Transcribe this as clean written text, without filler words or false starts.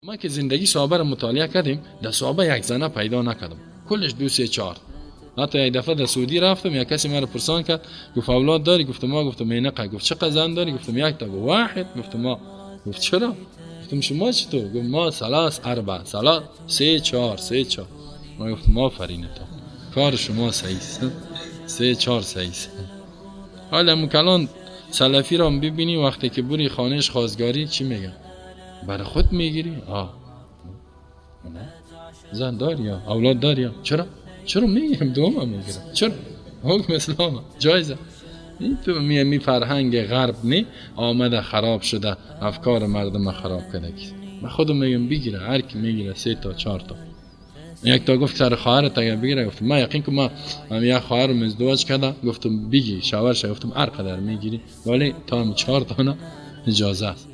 ما که زندگی صحابه را مطالعه کردیم، در صحابه یک زنه پیدا نکردم، کلش دو، سه، چهار. حتی یک دفعه در سعودی رفتم، یک کسی مرا پرسان کرد، گفت اولاد داری؟ گفتم ما. گفتم اینقه. گفت چقدر زن داری؟ گفتم یک تا. گفت واحد. گفتم ما. گفت چرا؟ گفتم شما چطور؟ گفت ما ثلاث، اربع، ثلاث، سه، چهار، سه، چهار. ما گفتم آفرین، تو کار شما صحیح است، سه، چهار صحیح است. حالا مکلان سلفی را ببینی، وقتی که بری خانهش خواستگاری، چی میگن؟ برای خود میگیری؟ آه نه. زن داری یا اولاد داری یا؟ چرا؟ چرا میگیرم؟ دوم هم میگیرم. چرا؟ حکم اسلام جایزه. این تو می فرهنگ غرب نی آمده خراب شده، افکار مردم خراب کرده. من خودم میگم بگیره، هر کی میگیره، سه تا، چهار تا. یک تا گفت سر خواهرت اگر بگیره، گفتم من یقین که ما هم یک خواهرم ازدواج کرده، گفتم بگی شوهرش، گفتم هر قدر میگیری، ولی تا هم چهار تا نه اجازه است.